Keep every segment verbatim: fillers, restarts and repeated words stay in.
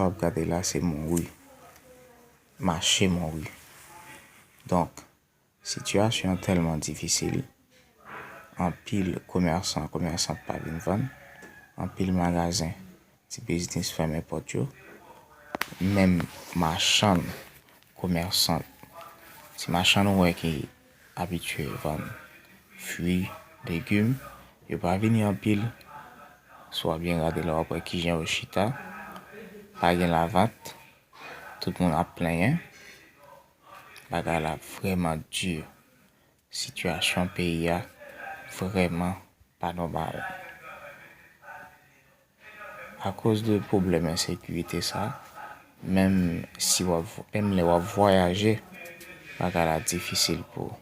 w ap gade la, se mouri. Mache mouri. Donk, sitiyasyon an tèlman difisil, anpil komèsan, komèsant pa vin vann, anpil magazen, ti biznis fèmen pòt yo, menm machann, komèsant, ti machann ou wè ki abitye vann fwi, legim, yo pa vini anpil. Si w ap byen gade la, w ap wè kijan yo chita, pa gen lavant, tout moun ap plenyen. Bagay la vrèman di. Sitiyasyon peyi a vrèman pa nòmal. Akoz de pwoblèm ensekirite sa, menm si w ap, menm lè w ap vwayaje, bagay la difisil pou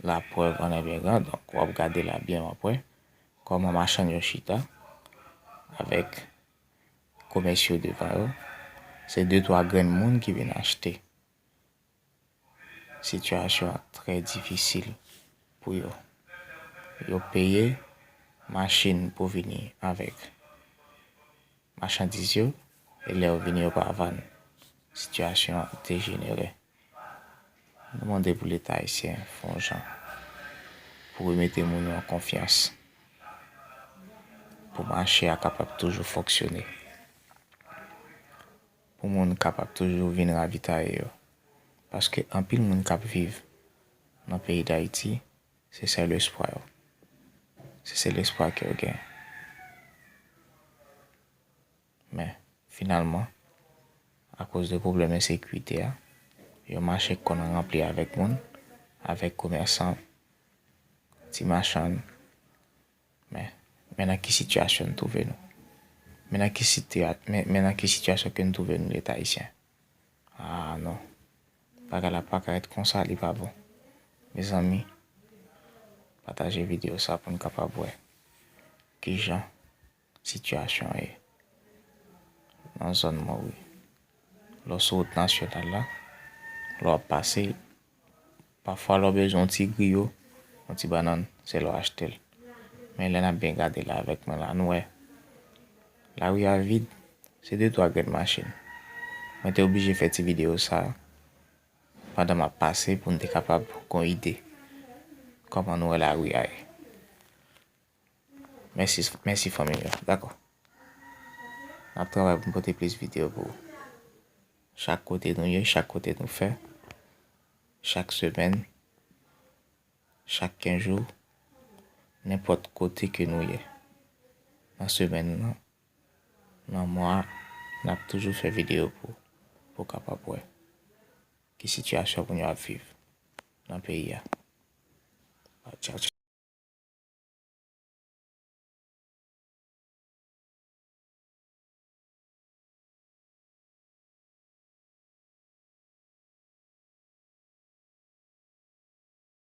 laprèv an ebyen gran. Donk, w ap gade la byen, w ap wè kòman machann yo chita avèk komès yo devan yo. Se de twa grenn moun ki vin achte. Sitiyasyon an trè difisil pou yo. Yo peye machin pou vini avèk machandiz yo, e lè yo vini, yo pa vann. Sitiyasyon an dejenere. Nou mande pou Leta ayisyen fè yon jan pou remete moun yo an konfyans, pou mache a kapab toujou fonksyone, pou moun kapab toujou vin ravitaye yo. Paske anpil moun k ap viv nan peyi Dayiti, se sèl espwa yo. Se sèl espwa ke yo gen. Men, finalman, akoz de pwoblèm ensekirite a, yon mache k konn ranpli avèk moun, avèk komèsan, ti machann. Men, men nan ki sitiyasyon n twouve nou. Men nan ki sitiya-, men, men nan ki sitiyasyon ke n twouve nou, Leta ayisyen. Ah non. Bagay la pa ka ret konsa, li pa bon. Mezanmi, pataje videyo sa pou n kapab wè kijan sitiyasyon an ye nan zòn Mori. Lè w sou wout nasyonal la, lè w ap pase, pafwa lè w bezwen yon ti griyo, yon ti bannann, se lè w achte l. Men lè n ap byen gade la avèk mwen la, nou wè lari a vid, se de twa grenn machin. Mwen te oblije fè ti videyo sa pandan m ap pase pou n te kapab gon ide kòman nou wè lari a ye. Mèsi, mèsi fanmi yo. Dakò. N ap travay pou n pote plis videyo pou ou. Chak kote nou ye, chak kote nou fè, chak semèn, chak kenz jou, nenpòt kote ke nou ye. Nan semèn nan, nan mwa, n ap toujou fè videyo pou, pou w kapab wè ki sitiyasyon moun yo ap viv nan peyi a. Tchaw, tchaw.